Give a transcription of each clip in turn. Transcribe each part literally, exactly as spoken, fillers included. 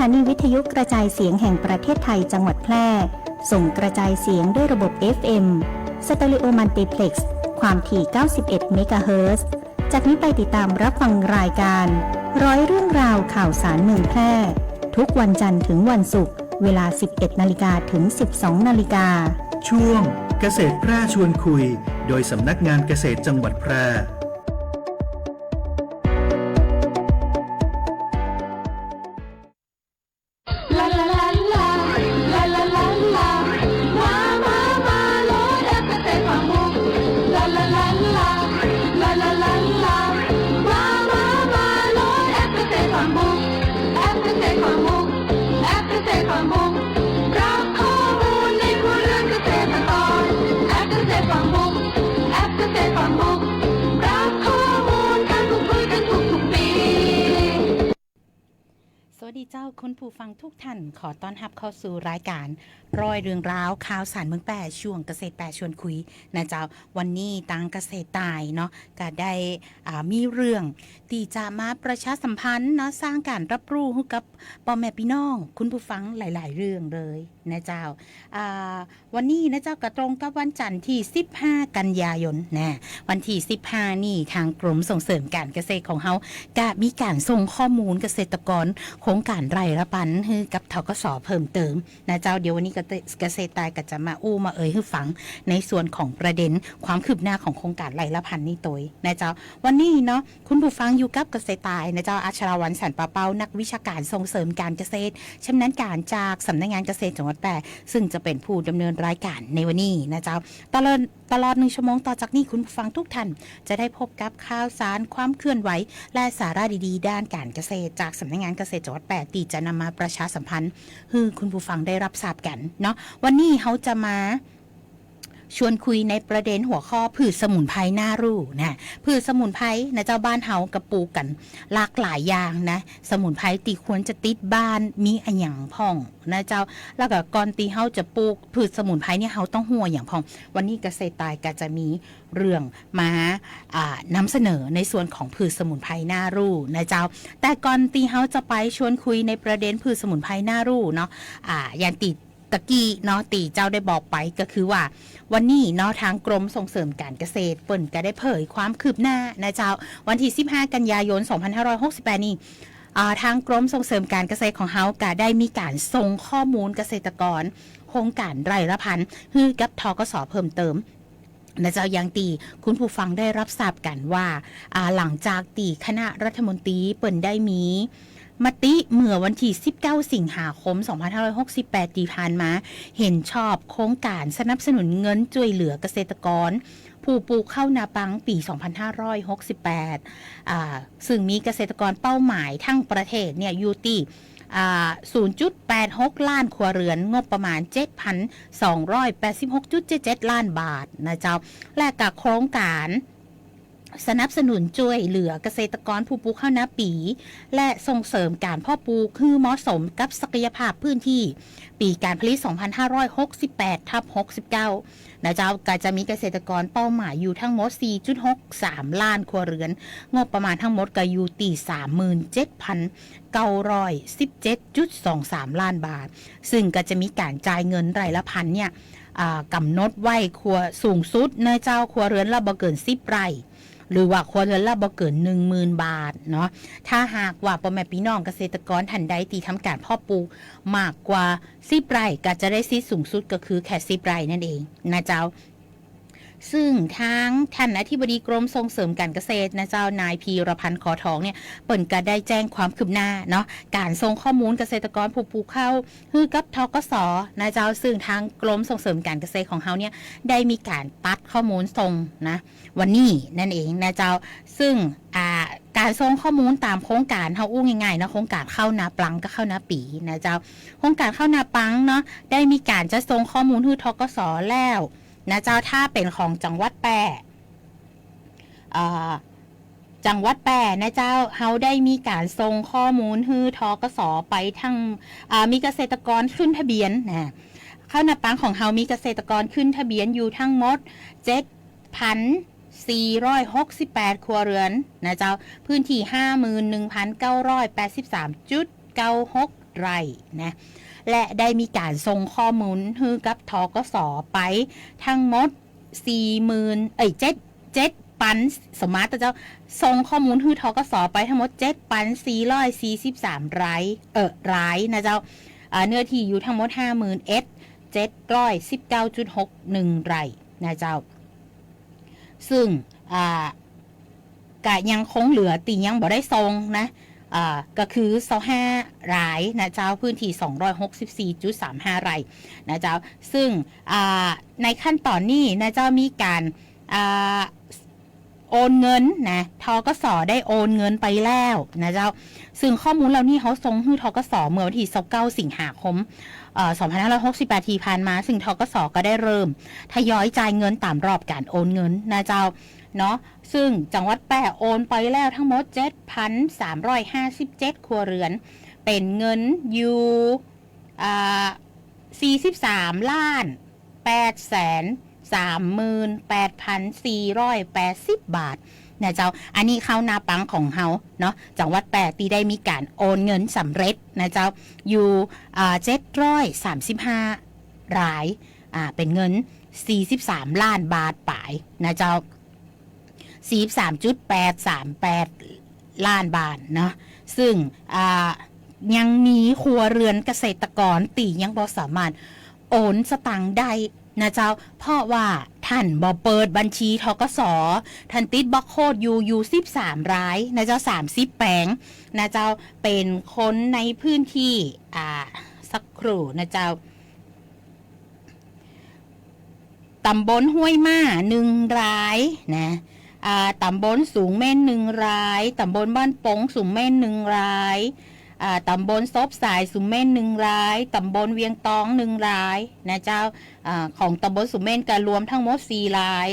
ถานีวิทยุกระจายเสียงแห่งประเทศไทยจังหวัดแพร่ ส่งกระจายเสียงด้วยระบบ เอฟ เอ็ม สเตอริโอมัลติเพล็กซ์ ความถี่ เก้าสิบเอ็ด เมกะเฮิรตซ์ จากนี้ไปติดตามรับฟังรายการ ร้อยเรื่องราวข่าวสารเมืองแพร่ ทุกวันจันทร์ถึงวันศุกร์ เวลา สิบเอ็ด นาฬิกาถึง สิบสอง นาฬิกา ช่วงเกษตรแพร่ชวนคุย โดยสำนักงานเกษตรจังหวัดแพร่ La la la la, la la la la. Ma, ma, ma, Lord, F F F Hamburg. La la la la, la la la la. Ma, ma, ma, Lord, F F F Hamburg. F F F Hamburg, F F F Hamburg. รับข้อมูลในครัวเรือนเกษตรกร F F F Hamburg, F F F Hamburg. รับข้อมูลการปลูกพืชกันทุกๆ ปี สวัสดีเจ้า คุณผู้ฟังทุกท่าน ขอต้อนรับเข้าสู่รายการ ร้อยเรื่องราวข่าวสารเมืองแพร่ ช่วงเกษตรแพร่ชวนคุยนะเจ้า วันนี้ตางเกษตรใต้เนาะ ก็ได้ อ่า มีเรื่องตี้จะมาประชาสัมพันธ์เนาะ สร้างการรับรู้ให้กับป้อแม่ปี้น้อง คุณผู้ฟังหลายๆ เรื่องเลยนะเจ้า อ่า วันนี้นะเจ้า ก็ตรงกับวันจันทร์ตี้ สิบห้า กันยายนนะ วันตี้ สิบห้า นี่ ตางกรมส่งเสริมการเกษตรของเฮา ก็มีการส่งข้อมูลเกษตรกรโครงการไร่ละพันหื้อกับ ธ.ก.ส. เพิ่มเติมนะเจ้า เดี๋ยววันนี้ก็เกษตรใต้ก็จะมาอู้มาเอ่ยหื้อฟังในส่วนของประเด็นความคืบหน้าของโครงการไร่ละพันนี่ตวยนะเจ้า วันนี้เนาะ คุณผู้ฟังอยู่กับเกษตรใต้นะเจ้า อัชราวัลย์ สันป่าเป้า นักวิชาการส่งเสริมการเกษตร ชำนาญการจากสำนักงานเกษตรจังหวัดแพร่ ซึ่งจะเป็นผู้ดำเนินรายการในวันนี้นะเจ้า ตลอด ตลอดหนึ่งชั่วโมงต่อจากนี้ คุณผู้ฟังทุกท่านจะได้พบกับข่าวสาร ความเคลื่อนไหว และสาระดีๆ ด้านการเกษตร จากสำนักงานเกษตรจังหวัดแพร่ ตี้จะนำมาประชาสัมพันธ์หื้อคุณผู้ฟังได้รับทราบกันเนาะ วันนี้เฮาจะมา ชวนคุยในประเด็นหัวข้อพืชสมุนไพรน่ารู้นะ พืชสมุนไพรนะเจ้า บ้านเฮาก็ปลูกกั๋นหลากหลายอย่างนะ สมุนไพรตี้ควรจะติดบ้านมีอะหยังพ่องนะเจ้า แล้วก็ก่อนตี้เฮาจะปลูกพืชสมุนไพรเนี่ย เฮาต้องฮู้อะหยังพ่อง วันนี้เกษตรใต้ก็จะมีเรื่องมา อ่า นำเสนอในส่วนของพืชสมุนไพรน่ารู้นะเจ้า แต่ก่อนตี้เฮาจะไปชวนคุยในประเด็นพืชสมุนไพรน่ารู้เนาะ อ่า อย่างตี้ ตะกี้เนาะ ตี้เจ้าได้บอกไปก็คือว่า วันนี้เนาะ ตางกรมส่งเสริมการเกษตรเปิ้นก็ได้เผยความคืบหน้านะเจ้า วันตี้ สิบห้า กันยายน สองพันห้าร้อยหกสิบแปด นี่ อ่า ตางกรมส่งเสริมการเกษตรของเฮาก็ได้มีการส่งข้อมูลเกษตรกรโครงการไร่ละพันหื้อกับ ธ.ก.ส. เพิ่มเติม นะเจ้า อย่างตี้คุณผู้ฟังได้รับทราบกั๋นว่า อ่า หลังจากตี้คณะรัฐมนตรีเปิ้นได้มีมติเมื่อวันตี้ สิบเก้า สิงหาคม สองพันห้าร้อยหกสิบแปด ตี้ผ่านมา เห็นชอบโครงการสนับสนุนเงินจ้วยเหลือเกษตรกรผู้ปลูกข้าวนาปังปี๋ สองพันห้าร้อยหกสิบแปด อ่า ซึ่งมีเกษตรกรเป้าหมายทั้งประเทศเนี่ยอยู่ตี้ อ่า ศูนย์จุดแปดหก ล้านครัวเรือน งบประมาณ เจ็ดพันสองร้อยแปดสิบหกจุดเจ็ดเจ็ด ล้านบาทนะเจ้า และก็โครงการสนับสนุนจ้วยเหลือเกษตรกรผู้ปลูกข้าวนาปี๋ และส่งเสริมการเพาะปลูกหื้อเหมาะสมกับศักยภาพพื้นที่ ปี๋การผลิต สองพันห้าร้อยหกสิบแปดทับหกสิบเก้า นะเจ้า ก็จะมีเกษตรกรเป้าหมายอยู่ทั้งหมด สี่จุดหกสาม ล้านครัวเรือน งบประมาณทั้งหมดก็อยู่ตี้ สามหมื่นเจ็ดพันเก้าร้อยสิบเจ็ดจุดสองสาม ล้านบาท ซึ่งก็จะมีการจ่ายเงินไร่ละพันเนี่ย อ่า กำหนดไว้ครัว สูงสุดนะเจ้า ครัวเรือนละบ่เกิน สิบ ไร่ หรือว่าครัวเรือนละบ่เกิน หนึ่งหมื่น บาทเนาะ ถ้าหากว่าป้อแม่ปี้น้องเกษตรกรท่านใดตี้ทำการเพาะปลูกมากกว่า สิบ ไร่ ก็จะได้สิทธิ์สูงสุดก็คือแค่ สิบ ไร่นั่นเองนะเจ้า ซึ่งตางท่านอธิบดีกรมส่งเสริมการเกษตรนะเจ้า นายพีรพันธ์ ขอทองเนี่ย เปิ้นก็ได้แจ้งความคืบหน้าเนาะ การส่งข้อมูลเกษตรกรผู้ปลูกข้าวหื้อกับ ธ.ก.ส. นะเจ้า ซึ่งตางกรมส่งเสริมการเกษตรของเฮาเนี่ย ได้มีการตัดข้อมูลส่งนะ วันนี้นั่นเองนะเจ้า ซึ่ง อ่า การส่งข้อมูลต๋ามโครงการ เฮาอู้ง่ายๆเนาะ โครงการข้าวนาปลังกับข้าวนาปี๋นะเจ้า โครงการข้าวนาปลังเนาะ ได้มีการจะส่งข้อมูลหื้อ ธ.ก.ส. แล้วนะเจ้า ถ้าเป๋นของจังหวัดแพร่ อ่า จังหวัดแพร่นะเจ้า เฮาได้มีการส่งข้อมูลหื้อ ธ.ก.ส. ไปทั้ง อ่า มีเกษตรกรขึ้นทะเบียนนะ ข้าวนาปลังของเฮามีเกษตรกรขึ้นทะเบียนอยู่ทั้งหมด เจ็ดพันสี่ร้อยหกสิบแปด ครัวเรือนนะเจ้า พื้นที่ ห้าหมื่นหนึ่งพันเก้าร้อยแปดสิบสามจุดเก้าหก ไร่นะ และได้มีก๋านส่งข้อมูลหื้อกับ ธ.ก.ส. ไปทั้งหมด สี่หมื่น เอ้ย เจ็ด เจ็ดปัน สมมาตรเจ้า ส่งข้อมูลหื้อ ธ.ก.ส. ไปทั้งหมด เจ็ดปันสี่ร้อยสี่สิบสามราย เอ่อ รายนะเจ้า อ่า เนื้อที่อยู่ทั้งหมด ห้าหมื่นเอ็ด เจ็ดร้อยสิบเก้าจุดหกหนึ่งไร่นะเจ้า ซึ่ง อ่า ก็ยังคงเหลือตี้ยังบ่ได้ส่งนะ อ่า ก็คือซาวห้ารายนะเจ้า พื้นที่สองร้อยหกสิบสี่จุดสามห้าไร่นะเจ้า ซึ่ง อ่า ในขั้นตอนนี้นะเจ้า มีก๋าน อ่า โอนเงินนะ ธ.ก.ส. ได้โอนเงินไปแล้วนะเจ้า ซึ่งข้อมูลเหล่านี้เฮาส่งหื้อ ธ.ก.ส. เมื่อวันที่ซาวเก้าสิงหาคม เอ่อ สองพันห้าร้อยหกสิบแปด ที่ผ่านมา ซึ่ง ธ.ก.ส. ก็ได้เริ่มทยอยจ่ายเงินตามรอบก๋านโอนเงินนะเจ้า เนาะ ซึ่งจังหวัดแป้โอนไปแล้วทั้งหมด เจ็ดพันสามร้อยห้าสิบเจ็ดครัวเรือน เป๋นเงินอยู่ อ่า สี่สิบสามล้านแปดแสนสามหมื่นแปดพันสี่ร้อยแปดสิบบาทนะเจ้า อันนี้เข้าหน้าปังของเฮาเนาะ จังหวัดแป้ตี้ได้มีก๋านโอนเงินสำเร็จนะเจ้า อยู่ อ่า เจ็ดร้อยสามสิบห้าราย อ่า เป๋นเงินสี่สิบสามล้านบาทป๋ายนะเจ้า สี่สิบสามจุดแปดสามแปดล้านบาทเนาะ ซึ่ง อ่า ยังมีครัวเรือนเกษตรกรตี้ยังบ่สามารถโอนสตางค์ได้นะเจ้า เพราะว่าท่านบ่เปิดบัญชี ธ.ก.ส. ท่านติดบาร์โค้ดอยู่ อยู่สิบสามรายนะเจ้า สามสิบแปลงนะเจ้า เป๋นคนในพื้นที่ อ่า สักครู่นะเจ้า ต๋ำบลห้วยหม้าหนึ่งรายนะ อ่า ต๋ำบลสูงเม่นหนึ่งราย ต๋ำบลบ้านโป่งสูงเม่นหนึ่งราย อ่า ต๋ำบลโซบสายสูงเม่นหนึ่งราย ต๋ำบลเวียงตองหนึ่งรายนะเจ้า อ่า ของต๋ำบลสูงเม่นก็รวมทั้งหมดสี่ราย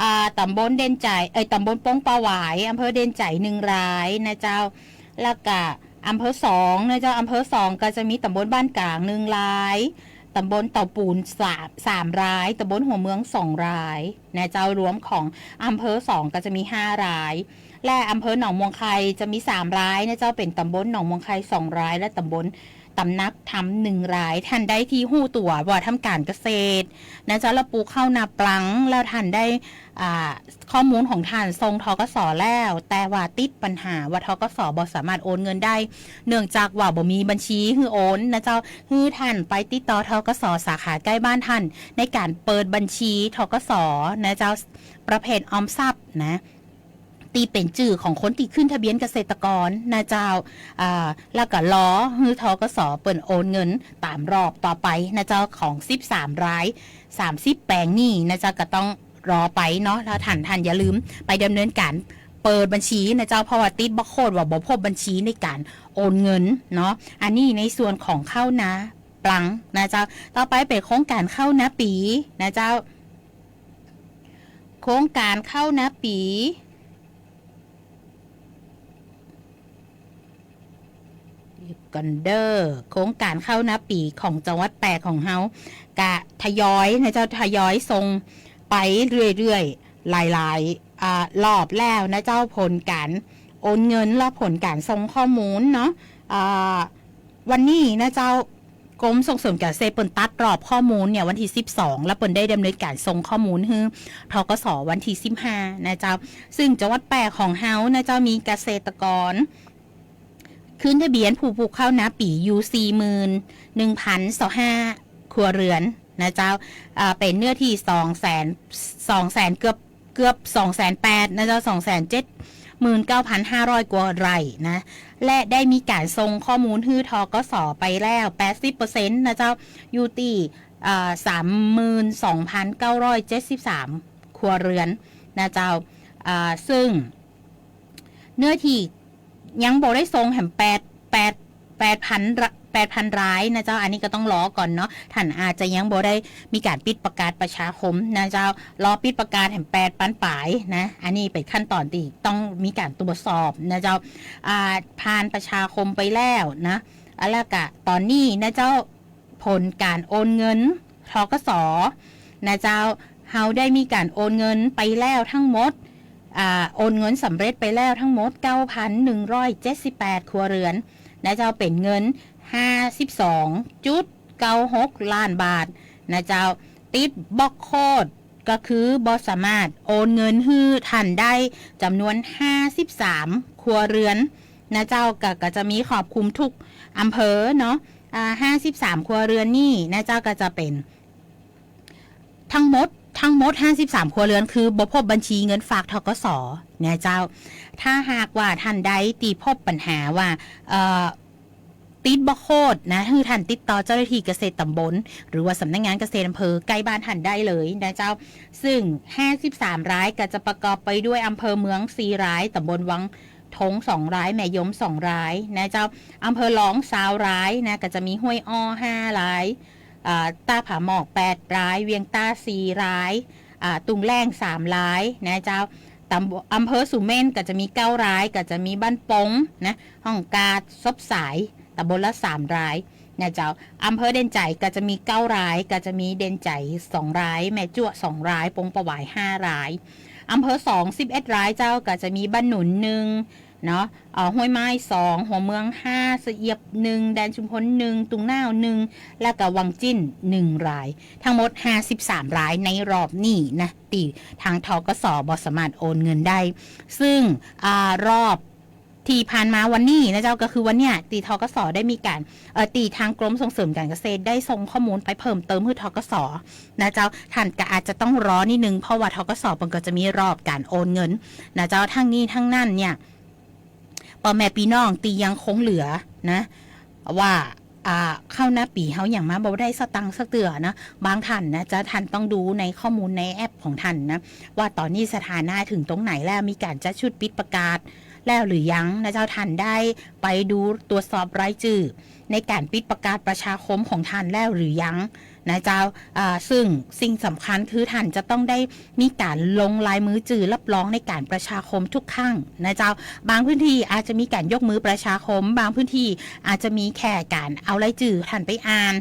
อ่า ต๋ำบลเด่นชัย เอ้ย ต๋ำบลโป่งป่าหวาย อำเภอเด่นชัยหนึ่งรายนะเจ้า แล้วก็อำเภอสองนะเจ้า อำเภอสองก็จะมีต๋ำบลบ้านก๋างหนึ่งราย ต๋ำบลเต่าปูนสาม สามราย ต๋ำบลหัวเมืองสองรายนะเจ้า รวมของอำเภอสองก็จะมีห้าราย และอำเภอหนองมวงไคจะมีสามรายนะเจ้า เป๋นต๋ำบลหนองมวงไคสองราย และต๋ำบลตำนักธรรมหนึ่งราย ท่านใดตี้ฮู้ตั๋วว่าทำก๋านเกษตรนะเจ้า แล้วปลูกข้าวนาปลัง แล้วท่านได้ อ่า ข้อมูลของท่านส่ง ธ.ก.ส. แล้ว แต่ว่าติดปัญหาว่า ธ.ก.ส. บ่สามารถโอนเงินได้ เนื่องจากว่าบ่มีบัญชีหื้อโอนนะเจ้า หื้อท่านไปติดต่อ ธ.ก.ส. สาขาใกล้บ้านท่าน ในก๋านเปิดบัญชี ธ.ก.ส. นะเจ้า ประเภทออมทรัพย์นะ ตี้เป๋นจื้อของคนตี้ขึ้นทะเบียนเกษตรกรนะเจ้า อ่า แล้วก็รอหื้อ ธ.ก.ส. เปิ้นโอนเงินต๋ามรอบต่อไปนะเจ้า ของสิบสามราย สามสิบแปลงนี่นะเจ้า ก็ต้องรอไปเนาะ แล้วท่าน ท่านอย่าลืมไปดำเนินก๋านเปิดบัญชีนะเจ้า เพราะว่าติดบาร์โค้ดว่าบ่พบบัญชีในก๋านโอนเงินเนาะ อันนี้ในส่วนของข้าวนาปลังนะเจ้า ต่อไปเป๋นโครงก๋านข้าวนาปี๋นะเจ้า โครงก๋านข้าวนาปี๋ เดี๋ยวก่อนเด้อ โครงก๋านข้าวนาปี๋ของจังหวัดแป้ของเฮา ก็ทยอยนะเจ้า ทยอยส่งไปเรื่อยๆ หลายๆ อ่า รอบแล้วนะเจ้า ผลก๋านโอนเงินและผลก๋านส่งข้อมูลเนาะ อ่า วันนี้นะเจ้า กรมส่งเสริมการเกษตรเปิ้นตัดรอบข้อมูลเนี่ยวันที่สิบสอง แล้วเปิ้นได้ดำเนินก๋านส่งข้อมูลหื้อ ธ.ก.ส. วันที่สิบห้านะเจ้า ซึ่งจังหวัดแป้ของเฮานะเจ้า มีเกษตรกรขึ้นทะเบียนผู้ปลูกข้าวนาปี๋อยู่ สี่หมื่นหนึ่งพันซาวห้าครัวเรือนนะเจ้า อ่า เป๋นเนื้อที่ สองแสน สองแสน เกือบ เกือบ สองแสนแปดนะเจ้า สองแสนเจ็ดหมื่นเก้าพันห้าร้อยกว่าไร่นะ และได้มีก๋านส่งข้อมูลหื้อ ธ.ก.ส. ไปแล้ว แปดสิบเปอร์เซ็นต์นะเจ้า อยู่ตี้ อ่า สามหมื่นสองพันเก้าร้อยเจ็ดสิบสามครัวเรือนนะเจ้า อ่า ซึ่งเนื้อที่ยังบ่ได้ส่งแหม แปด แปด แปดพัน แปดพันรายนะเจ้า อันนี้ก็ต้องรอก่อนเนาะ ท่านอาจจะยังบ่ได้มีก๋านปิดประกาศประชาคมนะเจ้า รอปิดประกาศแหมแปดปันป๋ายนะ อันนี้เป๋นขั้นตอนตี้ต้องมีก๋านตรวจสอบนะเจ้า อ่า ผ่านประชาคมไปแล้วนะ อ่ะ แล้วก็ต๋อนนี้นะเจ้า ผลก๋านโอนเงิน ธ.ก.ส. นะเจ้า เฮาได้มีก๋านโอนเงินไปแล้วทั้งหมด อ่า โอนเงินสำเร็จไปแล้วทั้งหมด เก้าพันหนึ่งร้อยเจ็ดสิบแปดครัวเรือนนะเจ้า เป๋นเงิน ห้าสิบสองจุดเก้าหกล้านบาทนะเจ้า ติดบล็อกโคด ก็คือบ่สามารถโอนเงินหื้อท่านได้ จ๋ำนวนห้าสิบสามครัวเรือนนะเจ้า ก็ ก็จะมีครอบคลุมทุกอำเภอเนาะ อ่า ห้าสิบสามครัวเรือนนี่นะเจ้า ก็จะเป๋น ทั้งหมด ทั้งหมดห้าสิบสามครัวเรือน คือบ่พบบัญชีเงินฝาก ธ.ก.ส. นะเจ้า ถ้าหากว่าท่านใดตี้พบปัญหาว่า เอ่อ ติดบล็อกโคดนะ หื้อท่านติดต่อเจ้าหน้าที่เกษตรตำบล หรือว่าสำนักงานเกษตรอำเภอใก้บ้านท่านได้เลยนะเจ้า ซึ่งห้าสิบสามรายก็จะประกอบไปด้วยอำเภอเมืองสี่ราย ตำบลวังทงสองราย แม่ยมสองรายนะเจ้า อำเภอรองซาวรายนะ ก็จะมีห้วยอ้อห้าราย อ่า ต้าผาหมอกแปดราย เวียงต้าสี่ราย อ่า ตุงแล้งสามรายนะเจ้า ตำบ- อำเภอสูงเม่นก็จะมีเก้าราย ก็จะมีบ้านปงนะ ฮ่องกาด ซบสาย ตำบลละสามรายนะเจ้า อำเภอเด่นชัยก็จะมีเก้าราย ก็จะมีเด่นชัยสองราย แม่จั่วสองราย ปงป่าหวายห้าราย อำเภอสอง สิบเอ็ดรายเจ้า ก็จะมีบ้านหนุนหนึ่งเนาะ เอ่อ ห้วยไม้สอง หัวเมืองห้า สะเอียบหนึ่ง แดนชุมพลหนึ่ง ตุงหน้าวหนึ่ง แล้วก็วังจิ้นหนึ่งราย ทั้งหมดห้าสิบสามรายในรอบนี้นะ ตี้ทาง ธ.ก.ส. บ่สามารถโอนเงินได้ ซึ่ง อ่า รอบ ที่ผ่านมาวันนี้นะเจ้า ก็คือวันเนี้ย ตี้ ธ.ก.ส. ได้มีก๋าน เอ่อ ตี้ทางกรมส่งเสริมก๋านเกษตรได้ส่งข้อมูลไปเพิ่มเติมหื้อ ธ.ก.ส. นะเจ้า ท่านก็อาจจะต้องรอนิดนึง เพราะว่า ธ.ก.ส. เปิ้นก็จะมีรอบก๋านโอนเงินนะเจ้า ทั้งนี้ทั้งนั้นเนี่ย ป้อแม่ปี้น้องตี้ยังคงเหลือนะ ว่า อ่า ข้าวหน้าปี๋เฮายังมาบ่ได้สตางค์สักเตื้อนะ บางท่านนะเจ้า ท่านต้องดูในข้อมูลในแอปของท่านนะ ว่าต๋อนนี้สถานะเถิงตรงไหนแล้ว มีก๋านจัดชุดปิดประกาศแล้วหรือยังนะเจ้า ท่านได้ไปดูตรวจสอบรายจื้อในก๋านปิดประกาศประชาคมของท่านแล้วหรือยังนะเจ้า อ่า ซึ่งสิ่งสำคัญคือท่านจะต้องได้มีก๋านลงลายมือจื้อรับรองในก๋านประชาคมทุกครั้งนะเจ้า บางพื้นที่อาจจะมีก๋านยกมือประชาคม บางพื้นที่อาจจะมีแค่ก๋านเอารายจื้อท่านไปอ่าน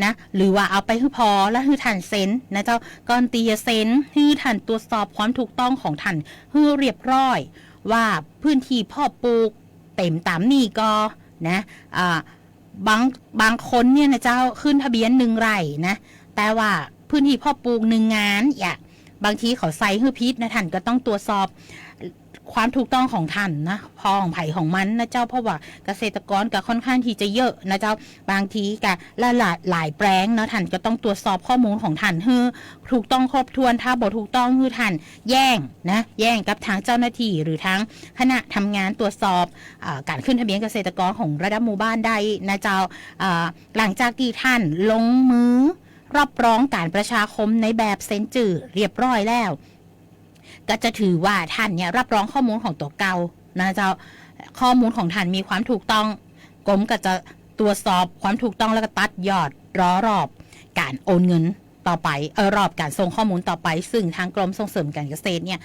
นะ หรือว่าเอาไปหื้อผ่อแล้วหื้อท่านเซ็นนะเจ้า ก่อนตี้จะเซ็น หื้อท่านตรวจสอบความถูกต้องของท่านหื้อเรียบร้อย ว่าพื้นที่เพาะปลูกเต๋มต๋ามนี้ก่อนะ อ่า บาง บางคนเนี่ยนะเจ้า ขึ้นทะเบียนหนึ่งไร่นะ แต่ว่าพื้นที่เพาะปลูกหนึ่งงาน อย่าง บางทีเขาใส่หื้อผิดนะ ท่านก็ต้องตรวจสอบ ความถูกต้องของท่านนะ ผ่อของใผของมันนะเจ้า เพราะว่าเกษตรกรก็ค่อนข้างตี้จะเยอะนะเจ้า บางทีก็ละหลาย หลายแปลงเนาะ ท่านก็ต้องตรวจสอบข้อมูลของท่านหื้อถูกต้องครบถ้วน ถ้าบ่ถูกต้องหื้อท่านแจ้งนะ แจ้งกับทางเจ้าหน้าที่หรือทางคณะทำงานตรวจสอบ อ่า ก๋านขึ้นทะเบียนเกษตรกรของระดับหมู่บ้านได้นะเจ้า อ่า หลังจากตี้ท่านลงมือรับรองก๋านประชาคมในแบบเซ็นจื้อเรียบร้อยแล้ว ก็จะถือว่าท่านเนี่ยรับรองข้อมูลของตั๋วเก่านะเจ้า ข้อมูลของท่านมีความถูกต้อง กรมก็จะตรวจสอบความถูกต้องแล้วก็ตัดยอดรอรอบก๋านโอนเงินต่อไป เออ รอบก๋านส่งข้อมูลต่อไป ซึ่งทางกรมส่งเสริมก๋านเกษตรเนี่ย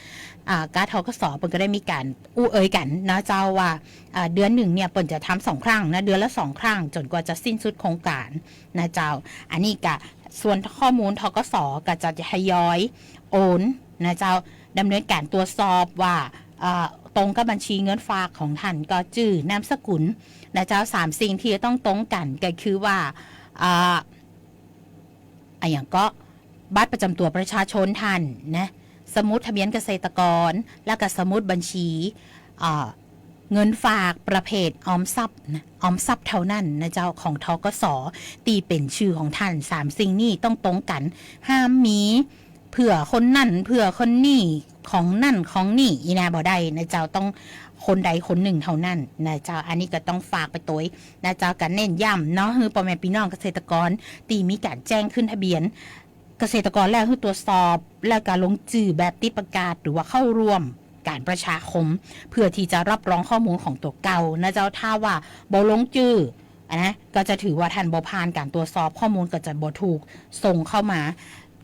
อ่า กับ ธ.ก.ส. เปิ้นก็ได้มีก๋านอู้เอ่ยกั๋นนะเจ้าว่า อ่า เดือนหนึ่งเนี่ยเปิ้นจะทำสองครั้งนะ เดือนละสองครั้ง จ๋นกว่าจะสิ้นสุดโครงก๋านนะเจ้า อันนี้ก็ส่วนข้อมูล ธ.ก.ส. ก็จะทยอยโอนนะเจ้า ดำเนินก๋านตรวจสอบว่า เอ่อ ตรงกับบัญชีเงินฝากของท่าน ก็จื้อ นามสกุลนะเจ้า สามสิ่งตี้จะต้องตรงกั๋นก็คือว่า อ่า อะหยังก็ บัตรประจำตั๋วประชาชนท่านนะ สมุดทะเบียนเกษตรกร แล้วก็สมุดบัญชี อ่า เงินฝากประเภทออมทรัพย์นะ ออมทรัพย์เท่านั้นนะเจ้า ของ ธ.ก.ส. ตี้เป๋นจื้อของท่าน สามสิ่งนี้ต้องตรงกั๋น ห้ามมีเผื่อคนนั้นเผื่อคนนี้ ของนั่นของนี่ อี้นาบ่ได้นะเจ้า ต้องคนใดคนหนึ่งเท่านั้นนะเจ้า อันนี้ก็ต้องฝากไปตวยนะเจ้า ก็เน้นย้ำเนาะ หื้อป้อแม่ปี้น้องเกษตรกรตี้มีก๋านแจ้งขึ้นทะเบียนเกษตรกรแล้วหื้อตรวจสอบ แล้วก็ลงจื้อแบบติดประกาศ หรือว่าเข้าร่วมก๋านประชาคม เพื่อตี้จะรับรองข้อมูลของตั๋วเก่านะเจ้า ถ้าว่าบ่ลงจื้อ อะนะ ก็จะถือว่าท่านบ่ผ่านก๋านตรวจสอบ ข้อมูลก็จะบ่ถูกส่งเข้ามา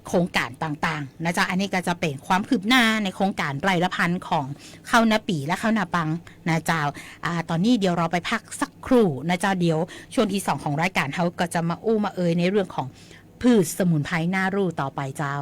โครงก๋านต่างๆนะเจ้า อันนี้ก็จะเป๋นความคืบหน้าในโครงก๋านไร่ละพันของข้าวนาปี๋และข้าวนาปังนะเจ้า อ่า ต๋อนนี้เดี๋ยวเราไปพักสักครู่นะเจ้า เดี๋ยวช่วงที่สองของรายก๋านเฮาก็จะมาอู้มาเอ่ยในเรื่องของพืชสมุนไพรน่ารู้ต่อไปเจ้า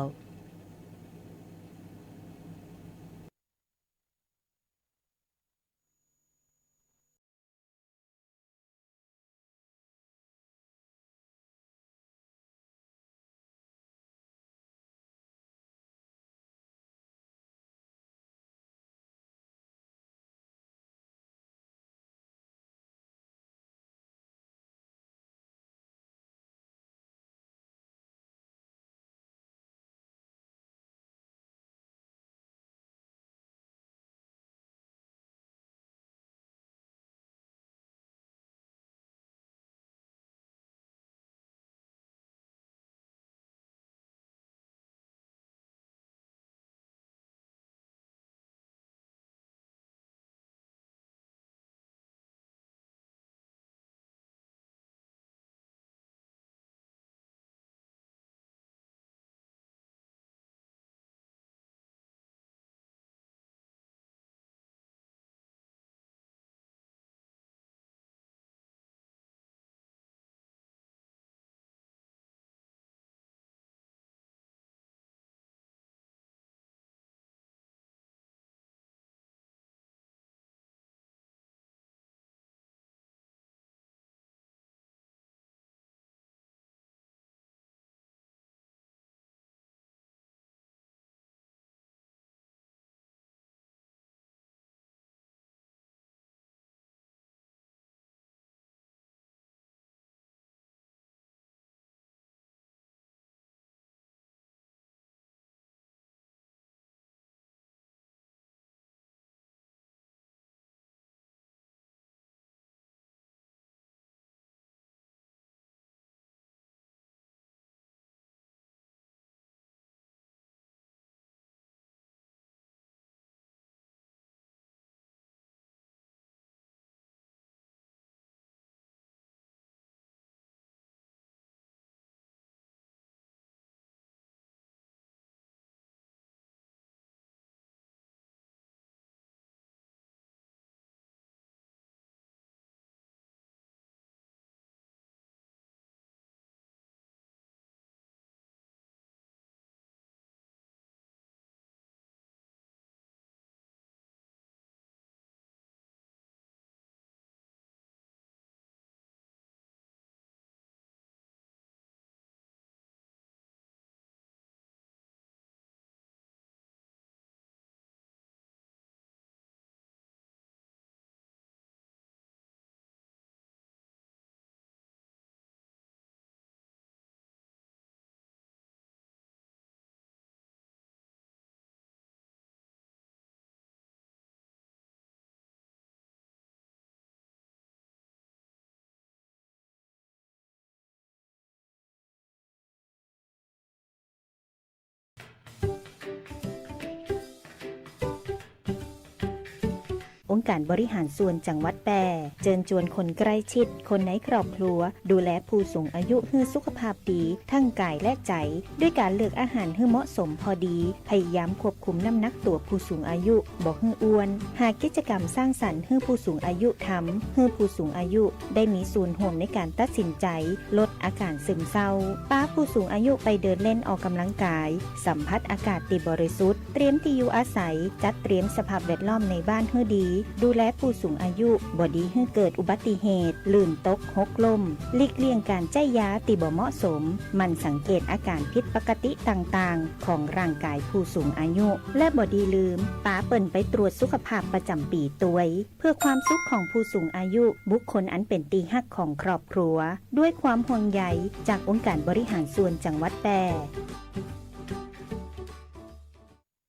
องค์การบริหารส่วนจังหวัดแป้ เจิญจวนคนใกล้ชิด คนในครอบครัว ดูแลผู้สูงอายุหื้อสุขภาพดี ทั้งก๋ายและใจ๋ ด้วยก๋านเลือกอาหารหื้อเหมาะสมพอดี พยายามควบคุมน้ำหนักตั๋วผู้สูงอายุ บ่หื้ออ้วน หากิจกรรมสร้างสรรค์หื้อผู้สูงอายุทำ หื้อผู้สูงอายุได้มีส่วนร่วมในก๋านตัดสินใจ๋ ลดอาก๋านซึมเศร้า ปาผู้สูงอายุไปเดินเล่นออกกำลังกาย สัมผัสอากาศตี้บริสุทธิ์ เตรียมตี้อยู่อาศัย จัดเตรียมสภาพแวดล้อมในบ้านหื้อดี ดูแลผู้สูงอายุ บ่ดีหื้อเกิดอุบัติเหตุ ลื่นตก หกล้ม หลีกเลี่ยงก๋านใจ๊ยาตี้บ่เหมาะสม หมั่นสังเกตอาก๋านผิดปกติต่างๆ ของร่างก๋ายผู้สูงอายุ และบ่ดีลืม ปาเปิ้นไปตรวจสุขภาพประจ๋ำปี๋ตวย เพื่อความสุขของผู้สูงอายุ บุคคลอันเป๋นตี้ฮักของครอบครัว ด้วยความห่วงใยจากองค์การบริหารส่วนจังหวัดแป้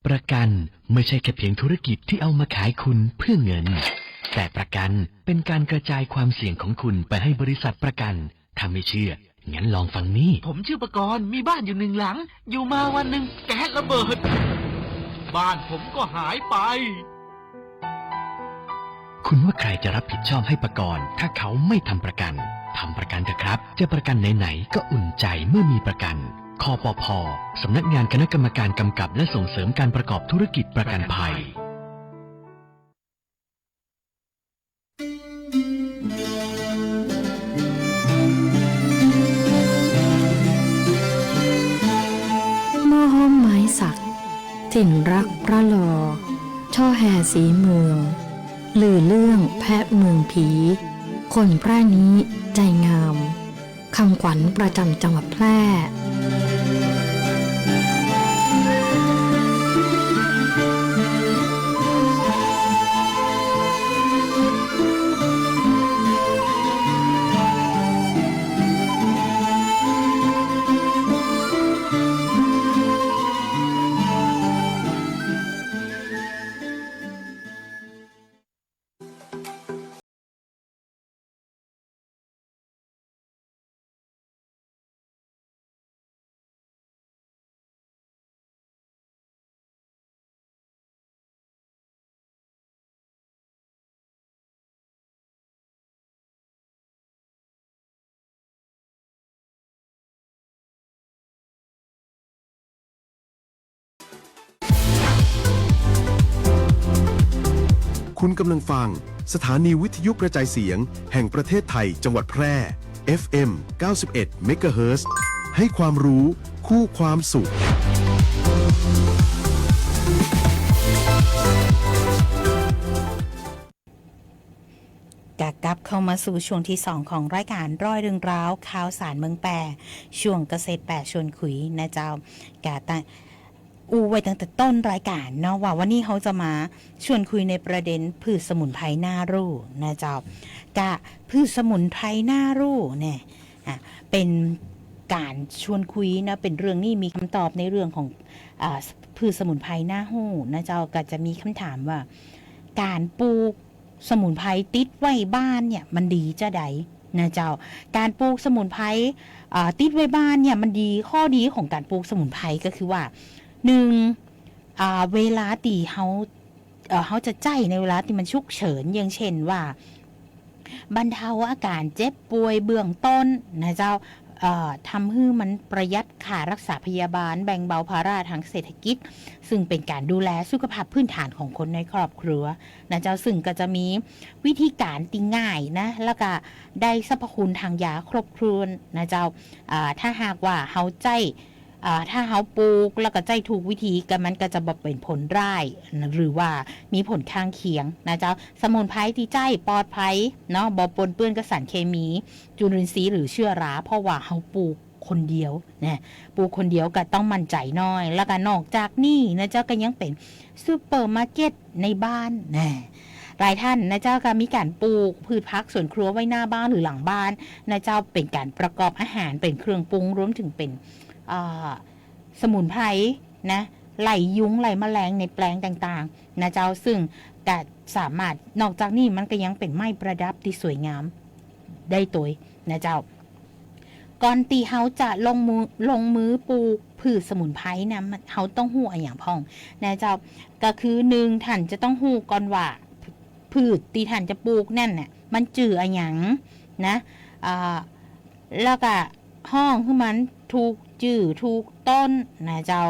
ประกันไม่ใช่แค่เพียงธุรกิจที่เอามาขายคุณเพื่อเงิน แต่ประกันเป็นการกระจายความเสี่ยงของคุณไปให้บริษัทประกัน ถ้าไม่เชื่อ งั้นลองฟังนี่ ผมชื่อประกรณ์ มีบ้านอยู่หนึ่งหลัง อยู่มาวันหนึ่งแก๊สระเบิด บ้านผมก็หายไป คุณว่าใครจะรับผิดชอบให้ประกรณ์ ถ้าเขาไม่ทำประกัน ทำประกันเถอะครับ จะประกันไหนๆ ก็อุ่นใจเมื่อมีประกัน คปภ สำนักงานคณะกรรมการกำกับและส่งเสริมการประกอบธุรกิจประกันภัย หม้อห้อมไม้สัก ถิ่นรักพระลอ ช่อแฮสีเมือง ลือเรื่องแพะเมืองผี คนแพร่นี้ใจงาม คำขวัญประจำจังหวัดแพร่ คุณกำลังฟังสถานีวิทยุกระจายเสียงแห่งประเทศไทย จังหวัดแพร่ เอฟเอ็ม เก้าสิบเอ็ด เมกะเฮิรตซ์ ให้ความรู้คู่ความสุข กะกลับเข้ามาสู่ช่วงตี้สองของรายก๋านร้อยเรื่องราวข่าวสารเมืองแป้ ช่วงเกษตรแป้ชวนคุยนะเจ้า กะตะ อู้ไว้ตั้งแต่ต้นรายก๋านเนาะ ว่าวันนี้เฮาจะมาชวนคุยในประเด็นพืชสมุนไพรน่ารู้นะเจ้า กะพืชสมุนไพรน่ารู้เนี่ย อ่ะ เป๋นก๋านชวนคุยนะ เป๋นเรื่องนี้มีกำตอบในเรื่องของ อ่า พืชสมุนไพรน่ารู้นะเจ้า กะจะมีกำถามว่า ก๋านปลูกสมุนไพรติดไว้บ้านเนี่ยมันดีจาใดนะเจ้า ก๋านปลูกสมุนไพร อ่า ติดไว้บ้านเนี่ยมันดี ข้อดีของก๋านปลูกสมุนไพรก็คือว่า หนึ่ง อ่า เวลาตี้เฮา เอ่อ เฮาจะใจ๊ในเวลาตี้มันฉุกเฉิน อย่างเช่นว่า บรรเทาอาก๋านเจ็บป่วยเบื้องต้นนะเจ้า เอ่อ ทำหื้อมันประหยัดค่ารักษาพยาบาล แบ่งเบาภาระทางเศรษฐกิจ ซึ่งเป๋นก๋านดูแลสุขภาพพื้นฐานของคนในครอบครัวนะเจ้า ซึ่งก็จะมีวิธีก๋านตี้ง่ายนะ แล้วก็ได้สรรพคุณทางยาครบถ้วนนะเจ้า อ่า ถ้าหากว่าเฮาใจ๊ อ่า ถ้าเฮาปลูกแล้วก็ใจ๊ถูกวิธี ก็มันก็จะบ่เป๋นผลร้าย หรือว่ามีผลข้างเคียงนะเจ้า สมุนไพรตี้ใจ๊ปลอดภัยเนาะ บ่ปนเปื้อนกับสารเคมี จุลินทรีย์หรือเชื้อรา เพราะว่าเฮาปลูกคนเดียวนะ ปลูกคนเดียวก็ต้องมั่นใจ๋หน้อย แล้วก็นอกจากนี้นะเจ้า ก็ยังเป๋นซูเปอร์มาร์เก็ตในบ้านนะ หลายท่านนะเจ้า ก็มีก๋านปลูกพืชผักสวนครัวไว้หน้าบ้านหรือหลังบ้านนะเจ้า เป๋นก๋านประกอบอาหาร เป๋นเครื่องปรุง รวมถึงเป๋น อ่า สมุนไพรนะ ไล่ยุงไล่แมลงในแปลงต่างๆนะเจ้า ซึ่งก็สามารถ นอกจากนี้มันก็ยังเป๋นไม้ประดับตี้สวยงามได้ตวยนะเจ้า ก่อนตี้เฮาจะลงมือ ลงมือปลูกพืชสมุนไพรนะ มัน เฮาต้องฮู้อะหยังพ่องนะเจ้า ก็คือหนึ่ง ท่านจะต้องฮู้ก่อนว่า พืชตี้ต้านจะปูกนั้นน่ะ มันจื้ออะหยังนะ อ่า แล้วก็ฮ้องหื้อมันถูกจื้อถูกต้นนะเจ้า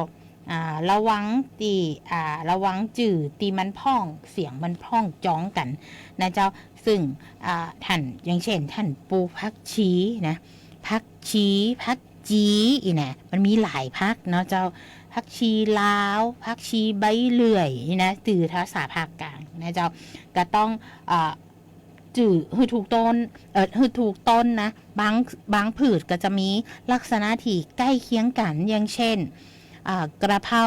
อ่า ระวังตี้ อ่า ระวังจื้อตี้มันพ้อง เสียงมันพ้องจองกั๋นนะเจ้า ซึ่ง อ่า ต้าน อย่างเช่น ต้านปูกผักชีนะ ผักชี ผักจี๋ อี้นะ มันมีหลายผักเนาะเจ้า ผักชีลาว ผักชีใบเลื่อย อี้นะ จื้อภาษาภาคกลางนะเจ้า ก็ต้อง อ่า จื้อหื้อถูกต้น เอ่อ หื้อถูกต้นนะ บาง บางพืชก็จะมีลักษณะตี้ใก้เคียงกั๋น อย่างเช่น อ่า กระเพรา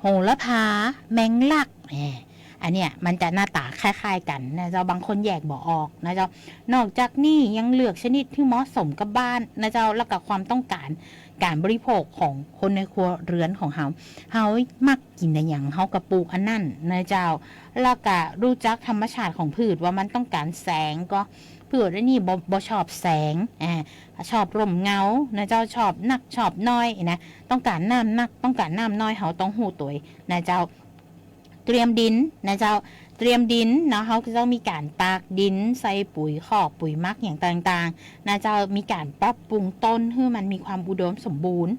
โหระพา แมงลัก แหม อันเนี้ยมันจะหน้าต๋าคล้ายๆ กั๋นนะเจ้า บางคนแยกบ่ออกนะเจ้า นอกจากนี้ยังเลือกชนิดที่เหมาะสมกับบ้านนะเจ้า แล้วก็ความต้องการก๋านบริโภคของคนในครัวเรือนของเฮา เฮามักกิ๋นอะหยังเฮาก็ปูกอันนั้นนะเจ้า แล้วก็ฮู้จักธรรมชาติของพืชว่ามันต้องการแสงก่อ พืชอันนี้บ่ บ่ชอบแสง อ่า ชอบร่มเงานะเจ้า ชอบนักชอบน้อยนะ ต้องการน้ำนัก ต้องการน้ำน้อย เฮาต้องฮู้ตวยนะเจ้า เตรียมดินนะเจ้า เตรียมดินเนาะ เฮาก็ต้องมีก๋านตากดิน ใส่ปุ๋ยคอก ปุ๋ยหมักอย่างต่างๆ นะเจ้า มีก๋านปรับปรุงต้นหื้อมันมีความอุดมสมบูรณ์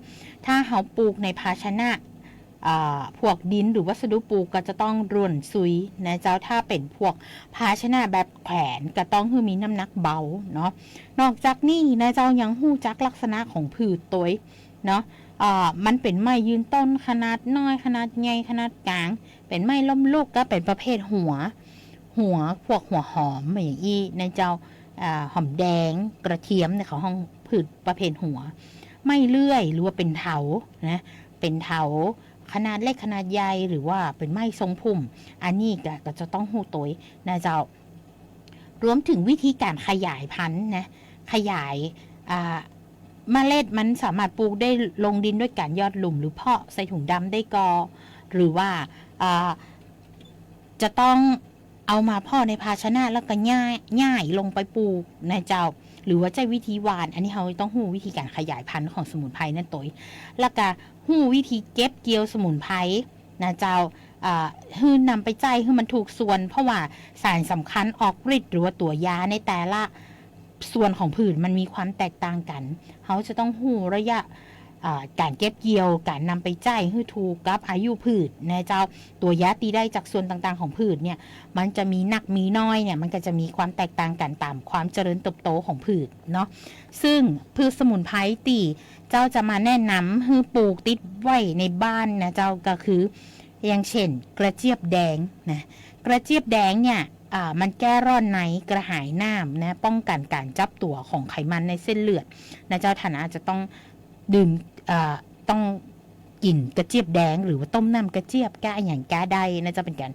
ถ้าเฮาปูกในภาชนะ อ่า พวกดินหรือวัสดุปูกก็จะต้องร่วนซุยนะเจ้า ถ้าเป๋นพวกภาชนะแบบแขวนก็ต้องหื้อมีน้ำหนักเบาเนาะ นอกจากนี้นะเจ้ายังฮู้จักลักษณะของพืชตวยเนาะ อ่า มันเป๋นไม้ยืนต้นขนาดน้อย ขนาดใหญ่ ขนาดกลาง เป๋นไม้ล้มลุก ก็เป๋นประเภทหัว หัว พวกหัวหอมอย่างอี้นะเจ้า อ่า หอมแดง กระเทียมเนี่ยเขาฮ้องพืชประเภทหัว ไม้เลื่อยหรือว่าเป๋นเถานะ เป๋นเถาขนาดเล็กขนาดใหญ่ หรือว่าเป๋นไม้ทรงพุ่ม อันนี้ก็ ก็จะต้องฮู้ตวยนะเจ้า รวมถึงวิธีก๋านขยายพันธุ์นะ ขยาย อ่า เมล็ดมันสามารถปูกได้ลงดินด้วยก๋านหยอดหลุมหรือเพาะใส่ถุงดำได้ก่อ หรือว่า อ่า จะต้องเอามาเพาะในภาชนะแล้วก็หย้าย หย้ายลงไปปูกนะเจ้า หรือว่าใจ๊วิธีหว่าน อันนี้เฮาต้องฮู้วิธีก๋านขยายพันธุ์ของสมุนไพรนั้นตวย แล้วก็ฮู้วิธีเก็บเกี่ยวสมุนไพรนะเจ้า อ่า หื้อนำไปใจ๊หื้อมันถูกส่วน เพราะว่าสารสำคัญออกฤทธิ์หรือว่าตัวยาในแต่ละส่วนของพืชมันมีความแตกต่างกั๋น เฮาจะต้องฮู้ระยะ อ่า ก๋านเก็บเกี่ยว ก๋านนำไปใจ๊หื้อถูกกับอายุพืชนะเจ้า ตัวยาตี้ได้จากส่วนต่างๆ ของพืชเนี่ย มันจะมีนักมีน้อยเนี่ย มันก็จะมีความแตกต่างกั๋นต๋ามความเจริญเติบโตของพืชเนาะ ซึ่งพืชสมุนไพรตี้เจ้าจะมาแนะนำหื้อปูกติดไว้ในบ้านนะเจ้า ก็คือ อย่างเช่น กระเจี๊ยบแดงนะ กระเจี๊ยบแดงเนี่ย อ่า มันแก้ร้อนใน กระหายน้ำนะ ป้องกั๋นก๋านจับตั๋วของไขมันในเส้นเลือดนะเจ้า ต้านอาจจะต้องดื่ม อ่า ต้องกิ๋นกระเจี๊ยบแดง หรือว่าต้มน้ำกระเจี๊ยบก้าอะหยังก้าได้นะเจ้า เป๋นก๋าน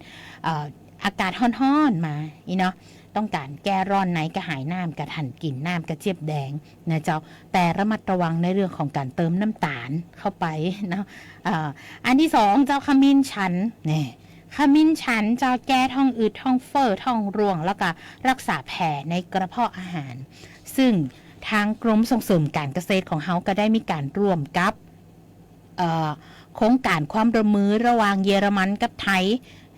อ่า อากาศฮ้อนๆ มาอี้เนาะ ต้องก๋านแก้ร้อนใน กระหายน้ำ ก็ต้านกิ๋นน้ำกระเจี๊ยบแดงนะเจ้า แต่ระมัดระวังในเรื่องของก๋านเติมน้ำต๋าลเข้าไปเนาะ อ่า อันตี้สองเจ้า ขมิ้นชัน นี่ ขมิ้นชันเจ้าแก้ท้องอืด ท้องเฟ้อ ท้องร่วง แล้วก็รักษาแผลในกระเพาะอาหาร ซึ่งทางกรมส่งเสริมการเกษตรของเฮาก็ได้มีก๋านร่วมกับ เอ่อ โครงก๋านความร่วมมือระหว่างเยอรมันกับไทย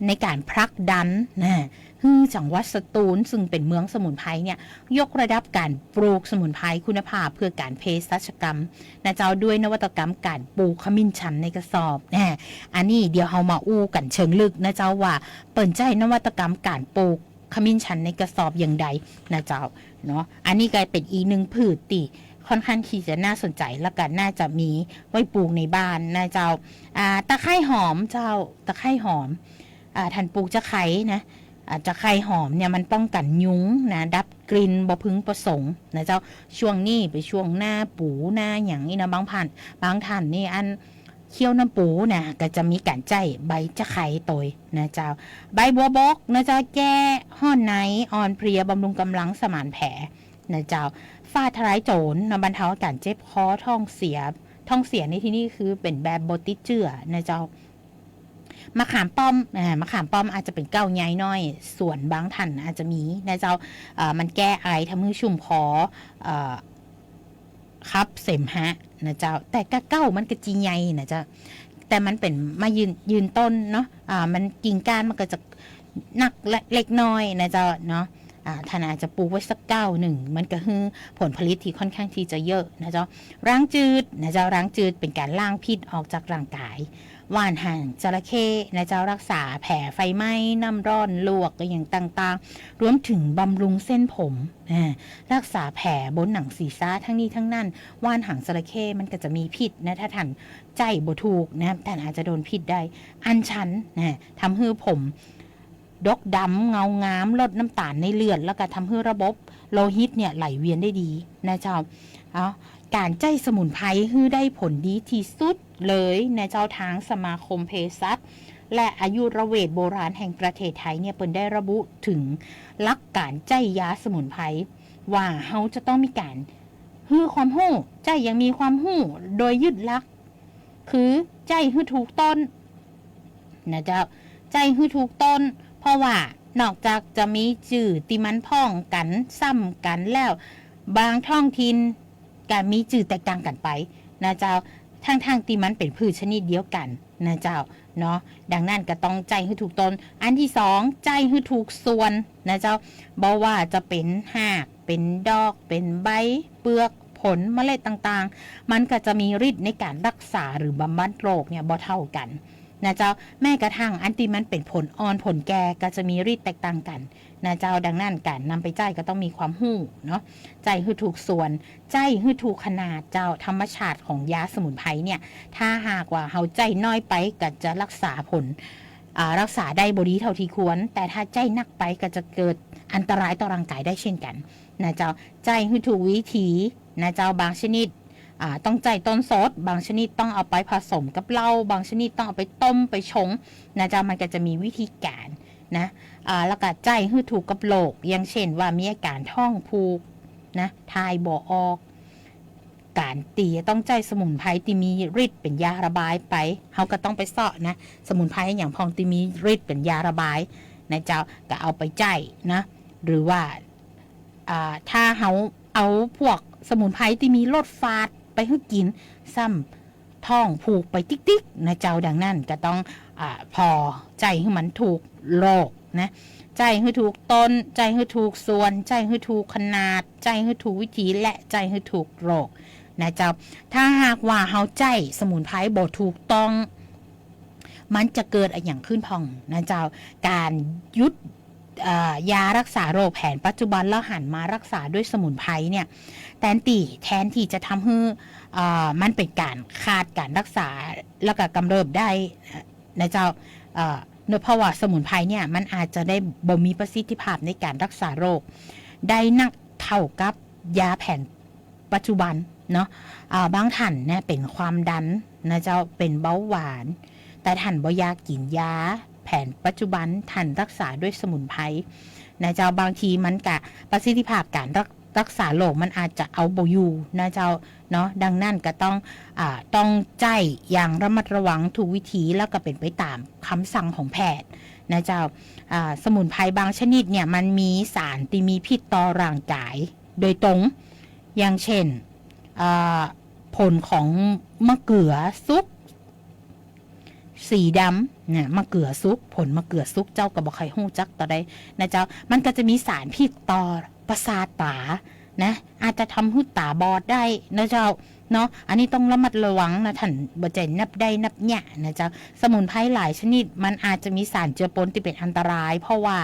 ในก๋านผลักดันนะ หื้อจังหวัดสตูล ซึ่งเป๋นเมืองสมุนไพรเนี่ย ยกระดับก๋านปลูกสมุนไพรคุณภาพเพื่อก๋านเภสัชกรรมนะเจ้า ด้วยนวัตกรรมก๋านปลูกขมิ้นชันในกระสอบนะ อันนี้เดี๋ยวเฮามาอู้กั๋นเชิงลึกนะเจ้า ว่าเปิ้นใจ๊นวัตกรรมก๋านปลูกขมิ้นชันในกระสอบอย่างใดนะเจ้าเนาะ อันนี้ก็เป๋นอีกหนึ่งพืชตี้ค่อนข้างตี้จะน่าสนใจ๋ แล้วก็น่าจะมีไว้ปลูกในบ้านนะเจ้า อ่า ตะไคร้หอมเจ้า ตะไคร้หอม อ่า ต้านปลูกจะไคร้นะ อ่า จะไคร้หอมเนี่ยมันป้องกั๋นยุงนะ ดับกลิ่นบ่พึงประสงค์นะเจ้า ช่วงนี้เป๋นช่วงหน้าปูหน้าหยังอี้นะ บางผ่าน บางต้านนี่อันเคี่ยวน้ำปูนะ ก็จะมีก๋านใจ๊ใบจะไคร้ตวยนะเจ้า ใบบัวบกนะเจ้า แก้ฮ้อนใน อ่อนเพลีย บำรุงกำลัง สมานแผลนะเจ้า ฟ้าทะลายโจรนะ บรรเทาอาก๋านเจ็บคอ ท้องเสีย ท้องเสียในตี้นี่คือเป๋นแบบบ่ติดเจื๊อนะเจ้า มะขามป้อม อ่า มะขามป้อมอาจจะเป๋นเก๊าใหญ่หน้อย สวนบางต้านอาจจะมีนะเจ้า เอ่อ มันแก้ไอ ทำหื้อชุ่มคอ เอ่อ ขับเสมหะนะเจ้า แต่ก้าเก๊ามันก็จีใหญ่นะเจ้า แต่มันเป๋นไม้ยืน ยืนต้นเนาะ อ่า มันกิ่งก้านมันก็จะ นักเล็กน้อยนะเจ้าเนาะ อ่า ต้านอาจจะปลูกไว้สักเก๊าหนึ่ง มันก็หื้อผลผลิตตี้ค่อนข้างตี้จะเยอะนะเจ้า ล้างจืดนะเจ้า ล้างจืดเป๋นก๋านล้างพิษออกจากร่างก๋าย หว่านหางจระเข้นะเจ้า ฮักษาแผลไฟไหม้ น้ำร้อนลวกอะหยังต่างๆ รวมเถิงบำรุงเส้นผม อ่า ฮักษาแผลบนหนังศีรษะ ตึงนี้ตึงนั้น หว่านหางจระเข้มันก็จะมีพิษนะ ถ้าต้านใจ๊บ่ถูกนะ ต้านอาจจะโดนพิษได้ อัญชันนะ ทำหื้อผม ดกดำเงางาม ลดน้ำตาลในเลือด แล้วก็ทำหื้อระบบโลหิตเนี่ยไหลเวียนได้ดีนะเจ้า เอา ก๋านใจ๊สมุนไพรหื้อได้ผลดีตี้สุดเลยนะเจ้า ตางสมาคมเภสัชและอายุรเวชโบราณแห่งประเทศไทยเนี่ย เปิ้นได้ระบุเถิงหลักก๋านใจ๊ยาสมุนไพร ว่าเฮาจะต้องมีก๋านหื้อความฮู้ ใจ๊อย่างมีความฮู้ โดยยึดหลัก คือใจ๊หื้อถูกต้นนะเจ้า ใจ๊หื้อถูกต้น เพราะว่านอกจากจะมีจื้อตี้มันพ้องกั๋น ซ้ำกั๋นแล้ว บางท้องถิ่นก็มีจื้อแตกต่างกั๋นไปนะเจ้า ทั้งๆ ตี้มันเป๋นพืชชนิดเดียวกั๋นนะเจ้าเนาะ ดังนั้นก็ต้องใจ๊หื้อถูกต้น อันตี้สอง ใจ๊หื้อถูกส่วนนะเจ้า บ่ว่าจะเป๋นฮาก เป๋นดอก เป๋นใบ เปือก ผล เมล็ดต่างๆ มันก็จะมีฤทธิ์ในก๋านฮักษาหรือบำบัดโรคเนี่ยบ่เต้ากั๋นนะเจ้า แม้กระทั่งอันตี้มันเป๋นผลอ่อนผลแก่ก็จะมีฤทธิ์แตกต่างกั๋นนะเจ้า ดังนั้นก๋านนำไปใจ๊ก็ต้องมีความฮู้เนาะ ใจ๊หื้อถูกส่วน ใจ๊หื้อถูกขนาดเจ้า ธรรมชาติของยาสมุนไพรเนี่ย ถ้าหากว่าเฮาใจ๊น้อยไปก็จะฮักษาผล อ่า ฮักษาได้บ่ดีเต้าตี้ควร แต่ถ้าใจ๊หนักไปก็จะเกิดอันตรายต่อร่างก๋ายได้เช่นกั๋นนะเจ้า ใจ๊หื้อถูกวิธีนะเจ้า บางชนิด อ่า ต้องใจ๊ต้นสด บางชนิดต้องเอาไปผสมกับเหล้า บางชนิดต้องเอาไปต้มไปชงนะเจ้า มันก็จะมีวิธีก๋านนะ อ่า แล้วก็ใจ๊หื้อถูกกับโรค อย่างเช่นว่ามีอาก๋านท้องผูกนะ ถ่ายบ่ออก ก๋านตี้จะต้องใจ๊สมุนไพรตี้มีฤทธิ์เป๋นยาระบายไป เฮาก็ต้องไปเซาะนะ สมุนไพรอะหยังพ่องตี้มีฤทธิ์เป๋นยาระบายนะเจ้า ก็เอาไปใจ๊นะ หรือว่า อ่า ถ้าเฮาเอาพวกสมุนไพรตี้มีรสฝาดไปหื้อกิ๋น ซ้ำท้องผูกไปติ๊กๆ นะเจ้า ดังนั้นก็ต้อง อ่า ผ่อใจ๊หื้อมันถูกโรคนะ ใจ๊หื้อถูกต้น ใจ๊หื้อถูกส่วน ใจ๊หื้อถูกขนาด ใจ๊หื้อถูกวิธี และใจ๊หื้อถูกโรคนะเจ้า ถ้าหากว่าเฮาใจ๊สมุนไพรบ่ถูกต้อง มันจะเกิดอะหยังขึ้นพ่องนะเจ้า ก๋านหยุด อ่า ยาฮักษาโรคแผนปัจจุบันแล้วหันมาฮักษาด้วยสมุนไพรเนี่ย แตนตี้ แตนตี้จะทำหื้อ อ่า มันเป๋นก๋านขาดก๋านฮักษา แล้วก็กำเริบได้นะเจ้า เอ่อ เนื่องเพราะว่าสมุนไพรเนี่ยมันอาจจะได้บ่มีประสิทธิภาพในก๋านฮักษาโรค ได้นักเต้ากับยาแผนปัจจุบันเนาะ อ่า บางต้านเนี่ยเป๋นความดันนะเจ้า เป๋นเบาหวาน แต่ต้านบ่อยากกิ๋นยาแผนปัจจุบัน ต้านฮักษาด้วยสมุนไพรนะเจ้า บางทีมันก็ประสิทธิภาพก๋านฮัก ฮักษาโรคมันอาจจะเอาบ่อยู่นะเจ้าเนาะ ดังนั้นก็ต้อง อ่า ต้องใจ๊อย่างระมัดระวังถูกวิธี แล้วก็เป๋นไปต๋ามกำสั่งของแพทย์นะเจ้า อ่า สมุนไพรบางชนิดเนี่ยมันมีสารตี้มีพิษต่อร่างก๋ายโดยตรง อย่างเช่น อ่า ผลของมะเขือสุก สีดำเนี่ย มะเขือสุก ผลมะเขือสุก เจ้าก็บ่ใค่ฮู้จักเต้าใดนะเจ้า มันก็จะมีสารพิษต่อประสาทต๋านะ อาจจะทำหื้อต๋าบอดได้นะเจ้าเนาะ อันนี้ต้องระมัดระวังนะ ต้านบ่ใจ้นับได้นับเยียะนะเจ้า สมุนไพรหลายชนิดมันอาจจะมีสารเจือปนตี้เป๋นอันตราย เพราะว่า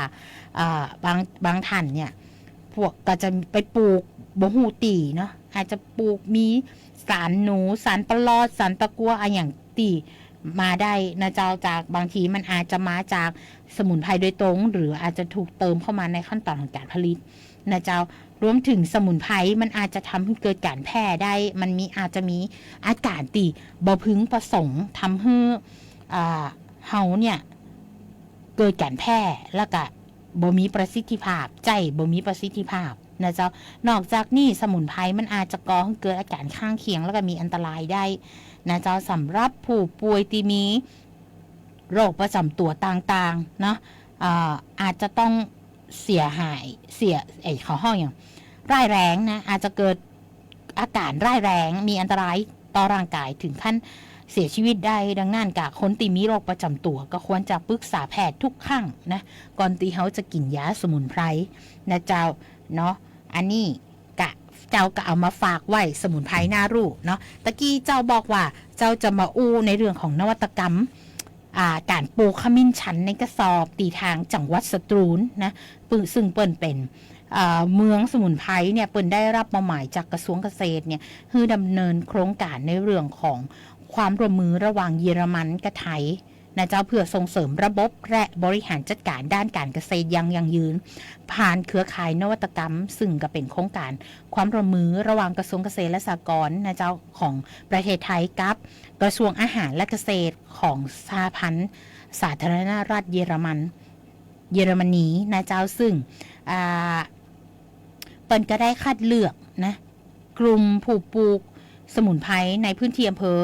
อ่า บาง บางต้านเนี่ย พวกก็จะไปปลูกบ่ฮู้ตี้เนาะ อาจจะปลูกมีสารหนู สารปะลอด สารตะกัวอะหยังตี้มาได้นะเจ้า จาก บางทีมันอาจจะมาจากสมุนไพรโดยตรง หรืออาจจะถูกเติมเข้ามาในขั้นตอนของก๋านผลิตนะเจ้า รวมเถิงสมุนไพรมันอาจจะทำหื้อเกิดก๋านแพ้ได้ มันมี อาจจะมีอาก๋านตี้บ่พึงประสงค์ ทำหื้อ อ่า เฮาเนี่ย เกิดก๋านแพ้ แล้วก็บ่มีประสิทธิภาพ ใจ๊บ่มีประสิทธิภาพนะเจ้า นอกจากนี้สมุนไพรมันอาจจะก่อหื้อเกิดอาก๋านข้างเคียง แล้วก็มีอันตรายได้นะเจ้า สำหรับผู้ป่วยตี้มีโรคประจ๋ำตั๋วต่างๆ เนาะ อ่า อาจจะต้องเสียหาย เสีย เอ้ย เขาฮ้องอะหยัง ร้ายแรงนะ อาจจะเกิดอาก๋านร้ายแรง มีอันตรายต่อร่างก๋าย เถิงขั้น เสียชีวิตได้ ดังนั้นกะคนตี้มีโรคประจ๋ำตั๋วก็ควรจะปรึกษาแพทย์ทุกครั้งนะ ก่อนตี้เฮาจะกิ๋นยาสมุนไพรนะเจ้าเนาะ อันนี้กะเจ้าก็เอามาฝากไว้ สมุนไพรน่ารู้เนาะ ตะกี้เจ้าบอกว่าเจ้าจะมาอู้ในเรื่องของนวัตกรรม อ่า ก๋านปลูกขมิ้นชันในกระสอบตี้ตางจังหวัดสตูลนะ ปึ้ง ซึ่งเปิ้นเป๋น อ่า เมืองสมุนไพรเนี่ย เปิ้นได้ฮับมอบหมายจากกระทรวงเกษตรเนี่ย หื้อดำเนินโครงก๋านในเรื่องของความร่วมมือระหว่างเยอรมันกับไทยนะเจ้า เพื่อส่งเสริมระบบและบริหารจัดก๋านด้านก๋านเกษตรอย่างยั่งยืน ผ่านเครือข่ายนวัตกรรม ซึ่งก็เป๋นโครงก๋านความร่วมมือระหว่างกระทรวงเกษตรและสหกรณ์นะเจ้า ของประเทศไทยกับกระทรวงอาหารและเกษตรของสหพันธ์สาธารณรัฐเยอรมัน เยอรมนีนะเจ้า ซึ่ง อ่า เปิ้นก็ได้คัดเลือกนะ กลุ่มผู้ปลูกสมุนไพรในพื้นที่อำเภอ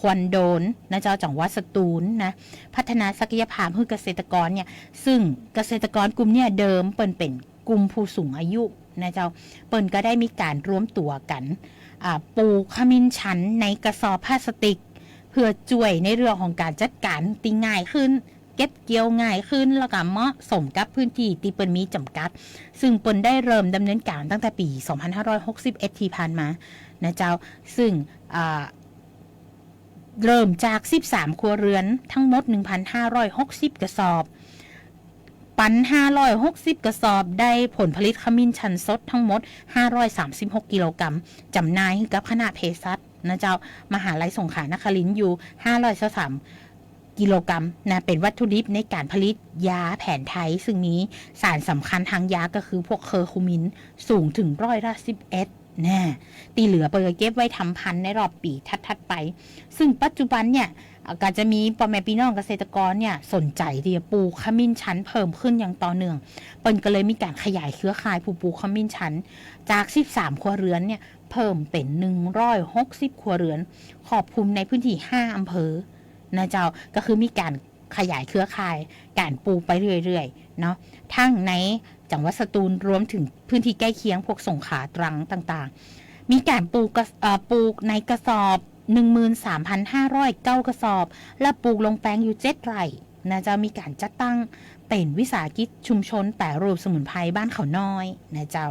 ควนโดนนะเจ้า จังหวัดสตูลนะ พัฒนาศักยภาพหื้อเกษตรกรเนี่ย ซึ่งเกษตรกรกลุ่มเนี่ยเดิมเปิ้นเป๋นกลุ่มผู้สูงอายุนะเจ้า เปิ้นก็ได้มีก๋านรวมตั๋วกั๋น อ่า ปลูกขมิ้นชันในกระสอบพลาสติก เพื่อจ้วยในเรื่องของก๋านจัดก๋านตี้ง่ายขึ้น เก็บเกี่ยวง่ายขึ้น แล้วก็เหมาะสมกับพื้นที่ตี้เปิ้นมีจ๋ำกัด ซึ่งเปิ้นได้เริ่มดำเนินก๋านตั้งแต่ปี๋สองพันห้าร้อยหกสิบเอ็ดตี้ผ่านมานะเจ้า ซึ่ง อ่า เริ่มจากสิบสามครัวเรือน ทั้งหมด หนึ่งพันห้าร้อยหกสิบกระสอบ ปันห้าร้อยหกสิบกระสอบ ได้ผลผลิตขมิ้นชันสดทั้งหมดห้าร้อยสามสิบหกกิโลกรัม จ๋ำหน่ายหื้อกับคณะเภสัชนะเจ้า มหาลัยสงขลานครินทร์อยู่ห้าร้อยซาวสามกิโลกรัมนะ เป๋นวัตถุดิบในก๋านผลิตยาแผนไทย ซึ่งมีสารสำคัญทางยาก็คือพวกเคอร์คูมิน สูงเถิงร้อยละสิบเอ็ด นะ ตี้เหลือเปิ้นก็เก็บไว้ทำพันธุ์ในรอบปี๋ถัดๆ ไป ซึ่งปัจจุบันเนี่ย อ่า ก็จะมีป้อแม่ปี้น้องเกษตรกรเนี่ยสนใจ๋ตี้จะปลูกขมิ้นชันเพิ่มขึ้นอย่างต่อเนื่อง เปิ้นก็เลยมีก๋านขยายเครือข่ายผู้ปลูกขมิ้นชันจากสิบสามครัวเรือนเนี่ยเพิ่มเป๋นหนึ่งร้อยหกสิบครัวเรือน ครอบคลุมในพื้นที่ห้าอำเภอนะเจ้า ก็คือมีก๋านขยายเครือข่ายก๋านปลูกไปเรื่อยๆ เนาะ ทั้งในจังหวัดสตูลรวมเถิงพื้นที่ใก้เคียงพวกสงขลา ตรังต่างๆ มีก๋านปลูกกระ เอ่อ ปลูกในกระสอบ หนึ่งหมื่นสามพันห้าร้อยเก้ากระสอบ และปลูกลงแปลงอยู่เจ็ดไร่นะเจ้า มีก๋านจัดตั้งเป๋นวิสาหกิจชุมชนแปรรูปสมุนไพรบ้านเขาน้อยนะเจ้า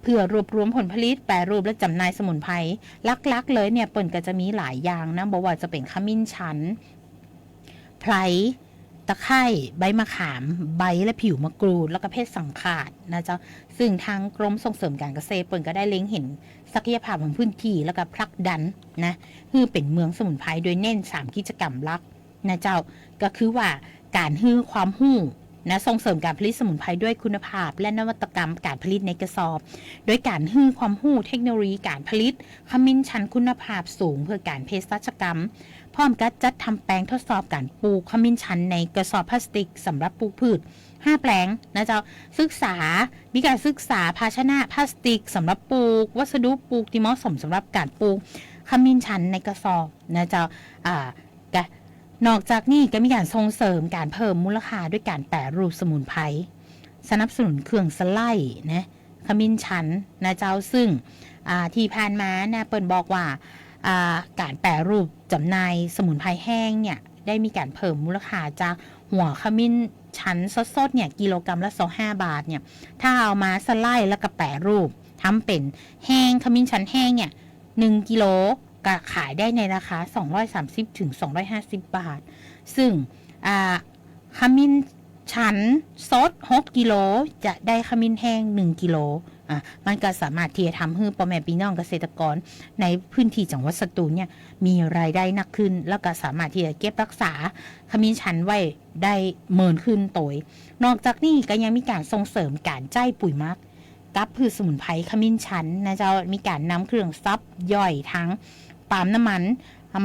เพื่อรวบรวมผลผลิตแปรรูปและจ๋ำหน่ายสมุนไพร หลักๆ เลยเนี่ยเปิ้นก็จะมีหลายอย่างนะ บ่ว่าจะเป๋นขมิ้นชัน ไพร ตะไคร้ ใบมะขาม ใบและผิวมะกรูด แล้วก็เพชรสังขารนะเจ้า ซึ่งทางกรมส่งเสริมก๋านเกษตรเปิ้นก็ได้เล็งเห็นศักยภาพของพื้นที่ แล้วก็ผลักดันนะ หื้อเป๋นเมืองสมุนไพร โดยเน้นสามกิจกรรมหลักนะเจ้า ก็คือว่าก๋านหื้อความฮู้นะ ส่งเสริมก๋านผลิตสมุนไพรด้วยคุณภาพ และนวัตกรรมก๋านผลิตในกระสอบ โดยก๋านหื้อความฮู้เทคโนโลยีก๋านผลิตขมิ้นชันคุณภาพสูงเพื่อก๋านเภสัชกรรม พร้อมกับจัดทำแปลงทดสอบก๋านปลูกขมิ้นชันในกระสอบพลาสติกสำหรับปลูกพืชห้าแปลงนะเจ้า ศึกษา มีก๋านศึกษาภาชนะพลาสติกสำหรับปลูก วัสดุปลูกตี้เหมาะสมสำหรับก๋านปลูกขมิ้นชันในกระสอบนะเจ้า อ่า กะ นอกจากนี้ก็มีก๋านส่งเสริมก๋านเพิ่มมูลค่าด้วยก๋านแปรรูปสมุนไพร สนับสนุนเครื่องสไลด์นะ ขมิ้นชันนะเจ้า ซึ่ง อ่า ตี้ผ่านมานะ เปิ้นบอกว่า อ่า ก๋านแปรรูปจ๋ำหน่ายสมุนไพรแห้งเนี่ย ได้มีก๋านเพิ่มมูลค่าจากหัวขมิ้นชันสดๆ เนี่ย กิโลกรัมละซาวห้าบาทเนี่ย ถ้าเอามาสไลด์แล้วก็แปรรูป ทำเป๋นแห้ง ขมิ้นชันแห้งเนี่ย หนึ่งกิโลก็ขายได้ในราคา สองร้อยสามสิบถึงสองร้อยห้าสิบบาท ซึ่ง อ่า ขมิ้นชันสดหกกิโล จะได้ขมิ้นแห้งหนึ่งกิโล อ่ะ มันก็สามารถตี้จะทำหื้อป้อแม่ปี้น้องเกษตรกรในพื้นที่จังหวัดสตูลเนี่ย มีรายได้นักขึ้น แล้วก็สามารถตี้จะเก็บรักษาขมิ้นชันไว้ได้เมินขึ้นโตย นอกจากนี้ก็ยังมีก๋านส่งเสริมก๋านใจ๊ปุ๋ยหมักกับพืชสมุนไพรขมิ้นชันนะเจ้า มีก๋านนำเครื่องสับย่อยทางปาล์มน้ำมัน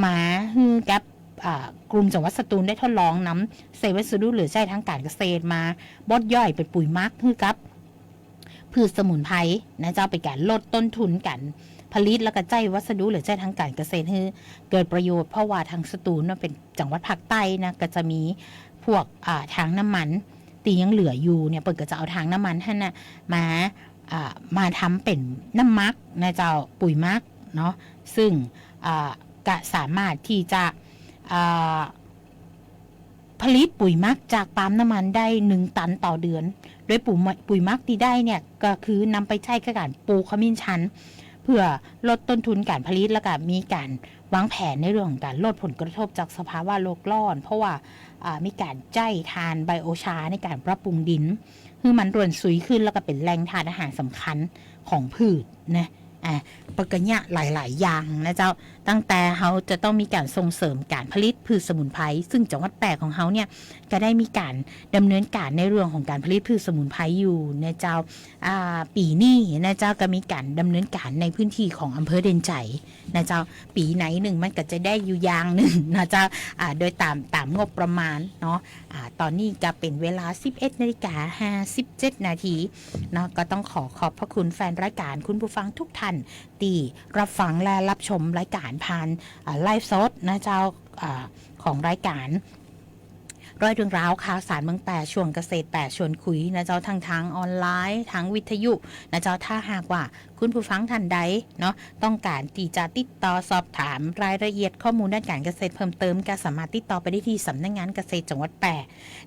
มาหื้อกับ อ่า กลุ่มจังหวัดสตูลได้ทดลองนำเศษวัสดุเหลือใจ๊ทางก๋านเกษตรมาบดย่อยเป๋นปุ๋ยหมักหื้อกับ พืชสมุนไพรนะเจ้า เป๋นก๋านลดต้นทุนก๋านผลิต แล้วก็ใจ๊วัสดุเหลือใจ๊ทางก๋านเกษตรหื้อเกิดประโยชน์ เพราะว่าทางสตูลเนี่ยเป๋นจังหวัดภาคใต้นะ ก็จะมีพวก อ่า ทางน้ำมันตี้ยังเหลืออยู่เนี่ย เปิ้นก็จะเอาทางน้ำมันหั้นน่ะมา อ่า มาทำเป๋นน้ำหมักนะเจ้า ปุ๋ยหมักเนาะ ซึ่ง อ่า ก็สามารถตี้จะ อ่า ผลิตปุ๋ยหมักจากปาล์มน้ำมันได้หนึ่งตันต่อเดือน โดยปุ๋ยหมัก ปุ๋ยหมักตี้ได้เนี่ยก็คือนำไปใจ๊กับก๋านปลูกขมิ้นชัน เพื่อลดต้นทุนก๋านผลิต แล้วก็มีก๋านวางแผนในเรื่องของก๋านลดผลกระทบจากสภาวะโลกร้อน เพราะว่า อ่า มีก๋านใจ๊ถ่านไบโอชาในก๋านปรับปรุงดิน หื้อมันร่วนซุยขึ้น แล้วก็เป๋นแหล่งธาตุอาหารสำคัญของพืชนะ อ่า เปิ้นก็เยียะหลายๆ อย่างนะเจ้า ตั้งแต่เฮาจะต้องมีก๋านส่งเสริมก๋านผลิตพืชสมุนไพร ซึ่งจังหวัดแป้ของเฮาเนี่ยก็ได้มีก๋านดำเนินก๋านในเรื่องของก๋านผลิตพืชสมุนไพรอยู่นะเจ้า อ่า ปี๋นี้นะเจ้าก็มีก๋านดำเนินก๋านในพื้นที่ของอำเภอเด่นชัยนะเจ้า ปี๋ไหนนึ่งมันก็จะได้อยู่อย่างนึ่งนะเจ้า อ่า โดยต๋าม ต๋ามงบประมาณเนาะ อ่า ต๋อนนี้ก็เป๋นเวลาสิบเอ็ดนาฬิกาห้าสิบเจ็ดนาทีเนาะ ก็ต้องขอขอบพระคุณแฟนรายก๋าน คุณผู้ฟังทุกท่าน ตี้รับฟังและรับชมรายก๋านผ่าน อ่า ไลฟ์สดนะเจ้า อ่า ของรายก๋าน ร้อยเรื่องราวข่าวสารเมืองแป้ ช่วงเกษตรแป้ชวนคุยนะเจ้า ทั้งทางออนไลน์ ทางวิทยุนะเจ้า ถ้าหากว่าคุณผู้ฟังท่านใดเนาะ ต้องก๋านตี้จะติดต่อสอบถามรายละเอียดข้อมูลด้านก๋านเกษตรเพิ่มเติม ก็สามารถติดต่อไปได้ตี้สำนักงานเกษตรจังหวัดแป้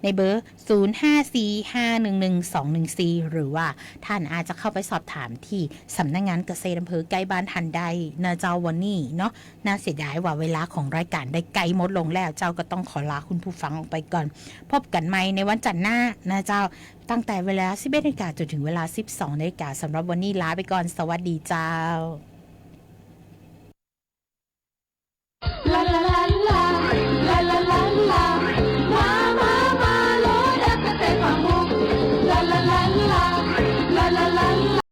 ในเบอร์ ศูนย์ห้าสี่ห้าหนึ่งหนึ่งสองหนึ่งสี่ หรือว่าท่านอาจจะเข้าไปสอบถามตี้สำนักงานเกษตรอำเภอใก้บ้านท่านได้นะเจ้า วันนี้เนาะ น่าเสียดายว่าเวลาของรายก๋านได้ใก้หมดลงแล้วเจ้า ก็ต้องขอลาคุณผู้ฟังออกไปก่อน พบกั๋นใหม่ในวันจันทร์หน้านะเจ้า ตั้งแต่เวลาสิบเอ็ดนาฬิกาจนถึงเวลาสิบสองนาฬิกา สำหรับวันนี้ลาไปก่อน สวัสดีเจ้า